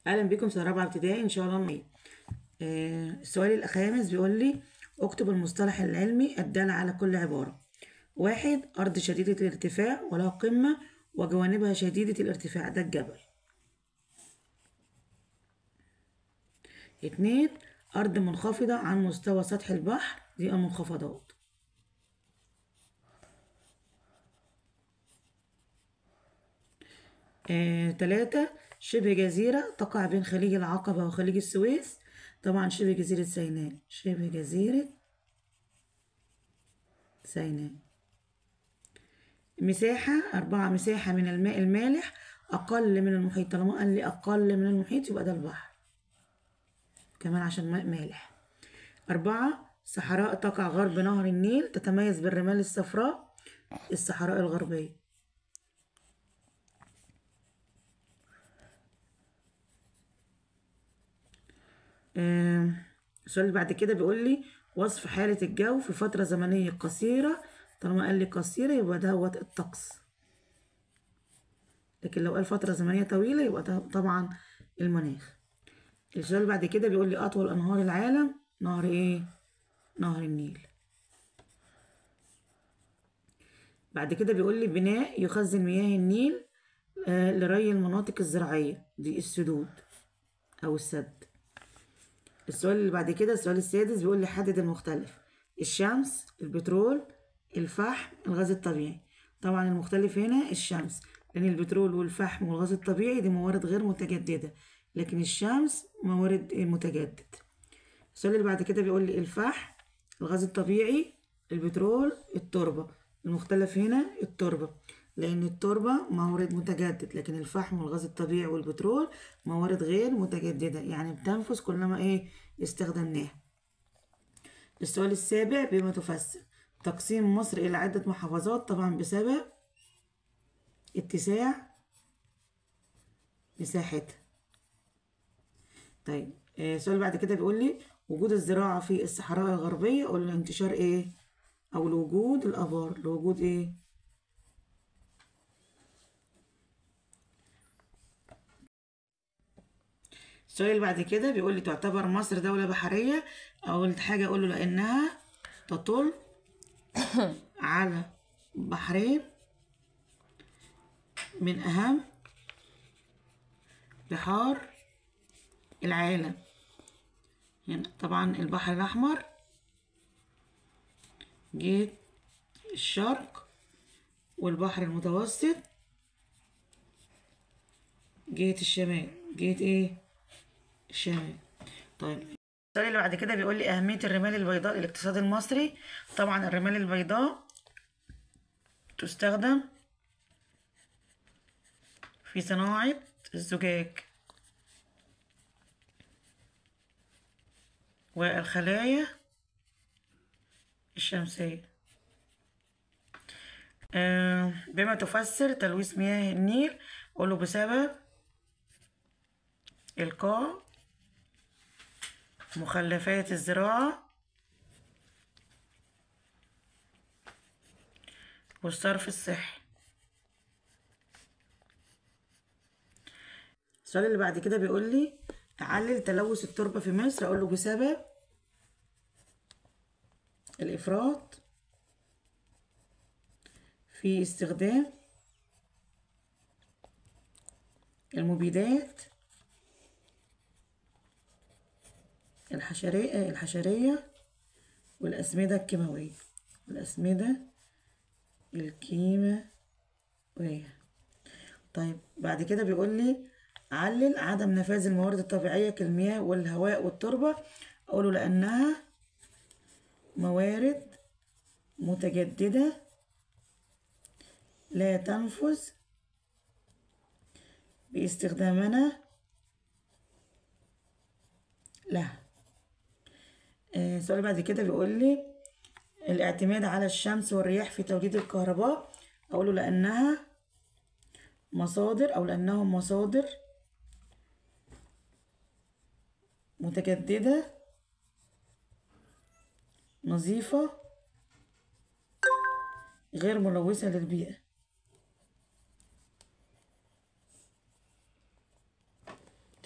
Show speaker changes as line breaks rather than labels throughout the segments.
اهلا بكم سنة رابعه ابتدائي ان شاء الله. السؤال الخامس بيقول لي اكتب المصطلح العلمي الدال على كل عبارة. واحد، ارض شديدة الارتفاع ولها قمة وجوانبها شديدة الارتفاع، ده الجبل. اتنين، ارض منخفضة عن مستوى سطح البحر، دي المنخفضات. تلاتة، شبه جزيرة تقع بين خليج العقبة وخليج السويس، طبعا شبه جزيرة سيناء، شبه جزيرة سيناء. مساحة، أربعة، مساحة من الماء المالح أقل من المحيط، طالما قال لي أقل من المحيط يبقى ده البحر كمان عشان ماء مالح. أربعة، صحراء تقع غرب نهر النيل تتميز بالرمال الصفراء، الصحراء الغربية. السؤال اللي بعد كده بيقول لي وصف حالة الجو في فترة زمنية قصيرة، طالما قال لي قصيرة يبقى دوت الطقس، لكن لو قال فترة زمنية طويلة يبقى ده طبعا المناخ. السؤال اللي بعد كده بيقول لي أطول أنهار العالم، نهر إيه؟ نهر النيل. بعد كده بيقول لي بناء يخزن مياه النيل لري المناطق الزراعية، دي السدود أو السد. السؤال اللي بعد كده السؤال السادس بيقول لي حدد المختلف، الشمس، البترول، الفحم، الغاز الطبيعي. طبعا المختلف هنا الشمس، لأن البترول والفحم والغاز الطبيعي دي موارد غير متجددة، لكن الشمس موارد متجدد. السؤال اللي بعد كده بيقول لي الفحم، الغاز الطبيعي، البترول، التربة. المختلف هنا التربة، لأن التربة مورد متجدد، لكن الفحم والغاز الطبيعي والبترول موارد غير متجددة، يعني بتنفذ كلما إيه استخدمناها. السؤال السابع بما تفسر تقسيم مصر إلى عدة محافظات، طبعا بسبب اتساع مساحتها. طيب السؤال بعد كده بيقول لي وجود الزراعة في الصحراء الغربية، قلنا انتشار إيه؟ أو لوجود الآبار، لوجود إيه؟ السؤال اللي بعد كده بيقول لي تعتبر مصر دولة بحرية، أول حاجة أقول له لأنها تطل على بحرين من أهم بحار العالم، هنا طبعا البحر الأحمر جهة الشرق، والبحر المتوسط جهة الشمال، جهة إيه؟ الشمال. طيب السؤال اللي بعد كده بيقول لي أهمية الرمال البيضاء للاقتصاد المصري، طبعا الرمال البيضاء تستخدم في صناعة الزجاج والخلايا الشمسية. بما تفسر تلويث مياه النيل، قوله بسبب إلقاء مخلفات الزراعة والصرف الصحي. السؤال اللي بعد كده بيقول لي علل تلوث التربة في مصر، أقول له بسبب الإفراط في استخدام المبيدات الحشرية والأسمدة الكيماوية، والأسمدة الكيماوية. طيب بعد كده بيقول لي علل عدم نفاذ الموارد الطبيعية كالمياه والهواء والتربة، أقوله لأنها موارد متجددة لا تنفذ باستخدامنا لها. السؤال بعد كده بيقول لي الاعتماد على الشمس والرياح في توليد الكهرباء، أقوله لأنها مصادر أو لأنهم مصادر متجددة نظيفة غير ملوثة للبيئة.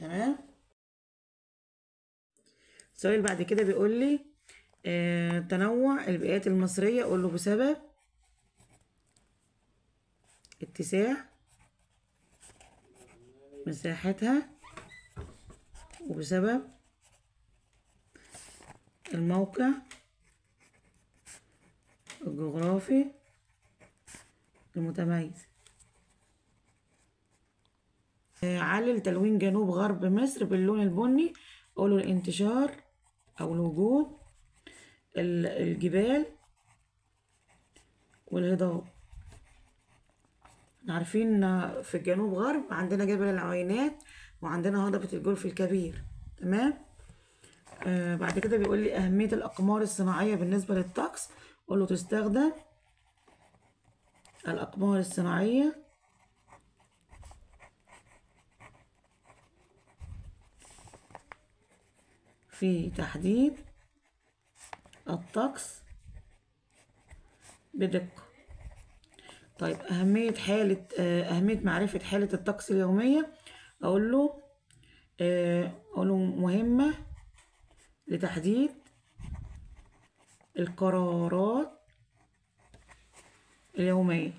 تمام. السؤال بعد كده بيقول لي تنوع البيئات المصرية، أقول له بسبب اتساع مساحتها وبسبب الموقع الجغرافي المتميز. علل تلوين جنوب غرب مصر باللون البني، أقوله الانتشار أو الوجود الجبال والهضاب. عارفين في الجنوب غرب عندنا جبل العوينات وعندنا هضبة الجولف الكبير. تمام. بعد كده بيقول لي أهمية الأقمار الصناعية بالنسبة للطقس، أقول له تستخدم الأقمار الصناعية في تحديد الطقس بدقة. طيب أهمية أهمية معرفة حالة الطقس اليومية، أقول له مهمة لتحديد القرارات اليومية.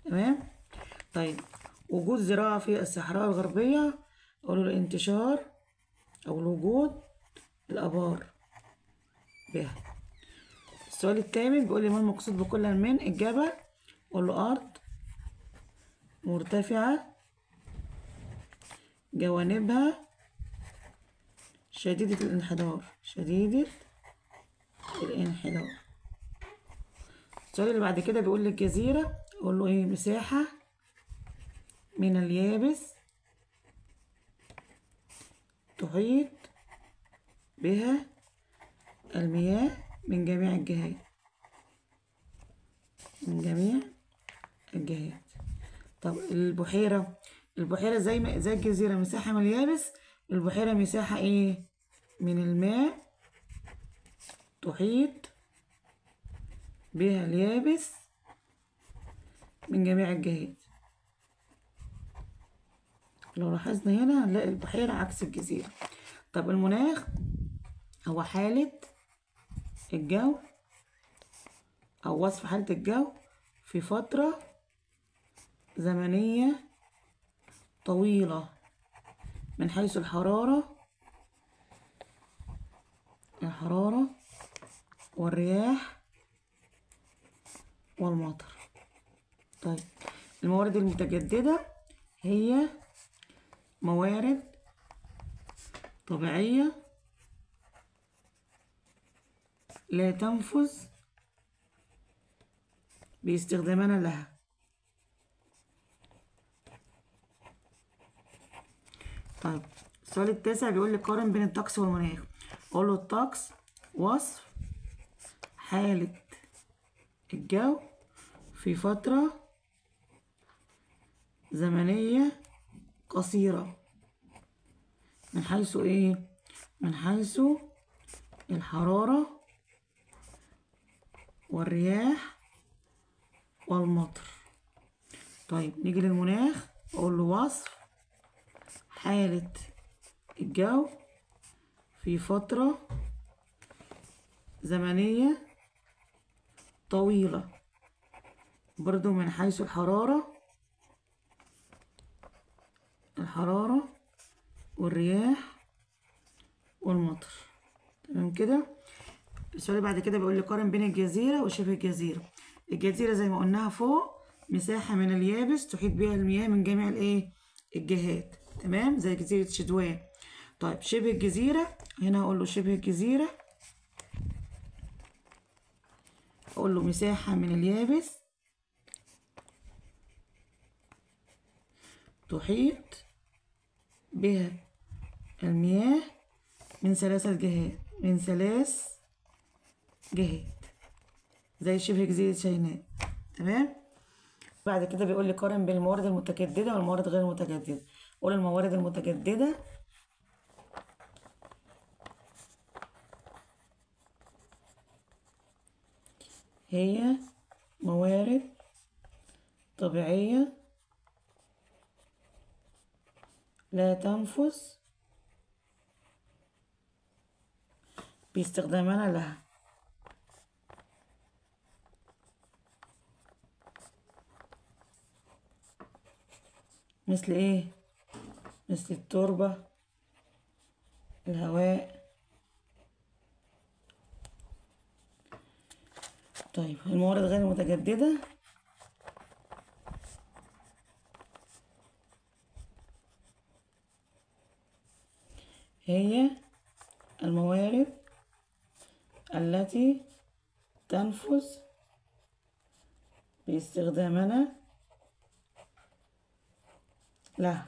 تمام. طيب وجود زراعة في الصحراء الغربية، أقول له الانتشار أو الوجود الآبار بها. السؤال الثامن بيقول لي ما المقصود بكل من الجبل، أقول له أرض مرتفعة جوانبها شديدة الانحدار، شديدة الانحدار. السؤال اللي بعد كده بيقول لي الجزيرة، أقول له إيه؟ مساحة من اليابس تحيط بها المياه من جميع الجهات، من جميع الجهات. طب البحيرة، البحيرة زي الجزيرة مساحة من اليابس، البحيرة مساحة ايه؟ من الماء تحيط بها اليابس من جميع الجهات. لو لاحظنا هنا هنلاقي البحيرة عكس الجزيرة. طب المناخ هو حالة الجو أو وصف حالة الجو في فترة زمنية طويلة من حيث الحرارة، الحرارة والرياح والمطر. طيب الموارد المتجددة هي موارد طبيعية لا تنفذ باستخدامنا لها. طيب السؤال التاسع بيقول لي قارن بين الطقس والمناخ، اقول له الطقس وصف حالة الجو في فترة زمنية قصيرة من حيث ايه؟ من حيث الحرارة والرياح والمطر. طيب نيجي للمناخ، اقول له وصف حالة الجو في فترة زمنية طويلة برضو من حيث الحرارة، الحرارة والرياح والمطر. تمام كده. السؤال بعد كده بيقول لي قارن بين الجزيرة وشبه الجزيرة. الجزيرة زي ما قلناها فوق مساحة من اليابس تحيط بها المياه من جميع الايه؟ الجهات. تمام، زي جزيرة شدوان. طيب شبه الجزيرة، هنا هقول له شبه الجزيرة، اقول له مساحة من اليابس تحيط بها المياه من ثلاثة جهات، من ثلاث جهات زي شبه جزيرة سيناء. تمام. بعد كده بيقول لي قارن بين الموارد المتجددة والموارد غير المتجددة. قول الموارد المتجددة هي موارد طبيعية لا تنفذ باستخدامنا لها. مثل ايه؟ مثل التربة، الهواء. طيب الموارد غير المتجددة هي الموارد التي تنفذ باستخدامنا لها،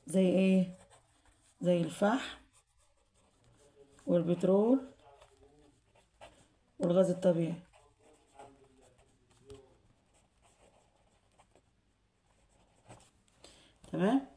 زي ايه؟ زي الفحم والبترول والغاز الطبيعي. تمام.